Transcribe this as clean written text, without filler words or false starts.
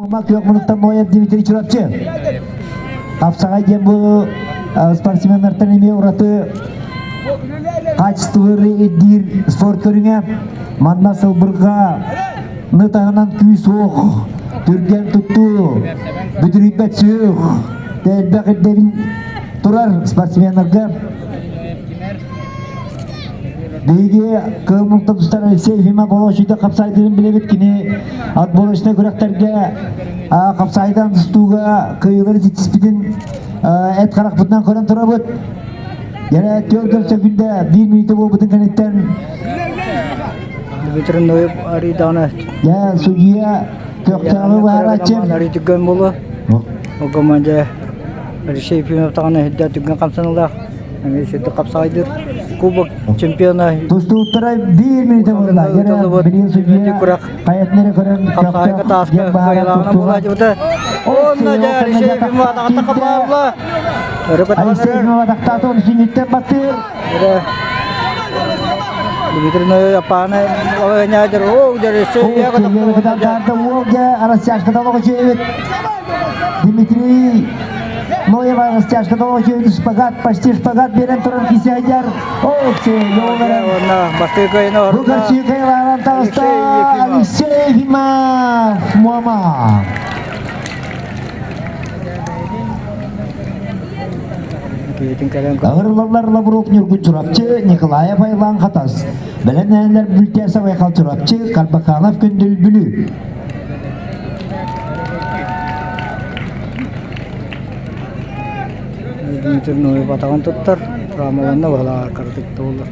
Күөх мунуктан Ноев Дмитрий Чурапчы. Хапсаҕай диэн бу спортсменнартан эмиэ ураты качестволары ирдиир спорт көрүҥэ. Манна сылбырҕа ны таһынан күүс-уох, түргэн туттуу, бүдүрүйбэт сүөх, элбэх ирдэбил турар спортсменнарга. Биһиги Кыыл Муҥтан Алексей Ефимов Болошуйда хапсаайдыырын билэбит. Кини отборочнай күрэхтэргэ хапсаайдан тустууга кыайыылары ситиспитин эт харахпытынан көрөн турабыт. Яра 4 секунда 1 минута буолбутун кэнниттэн Дмитрий Ноев арыйдаҕына Я судья көхтөөҕү баһарааччы арый түргэн буолуо. Ол команда Алексей Ефимов даҕаны үрдэ түргэн хамсаныылаах. Эмиэ сүрдүк хапсаҕайдыыр. Кубок чемпиона Тустууттара биир мүнүүтэ буолла. Ыытыллыбыт Билигин судья күрэх хайатын эрэ көрөн хапсаҕайга тааска кыайылааҕына буолааччыбыта. Онно дьэ Алексей Ефимов атаҕата хапаалла. Өрө көтөҕөн Алексей эрэр. Ефимов атахтаата он сүнньүттэн баттыыр. Эрэ Дмитрий Ноев аппааны олоҕуньаадыр. Оо, дьэ Алексей Уолга растяжката олоҕучуйбут. Дмитрий Ноева растяжката олоҕучуйбут шпагат, почти шпагат берен туран кисәдер. Бу Гарсия таҕыста Алексей Ефимов Муама. Ыҥырыллаллар Лавров Ньургун Чурапчы, Николаев Айлан Хатас, Бэлэмнэнэллэр Бүлтээсэ Байхал Чурапчы, Карбаканов Күндүл Бүлүү. Дмитрий Ноев атаҕын туттар, травмаланна быһалааҕар кыратык да буоллар.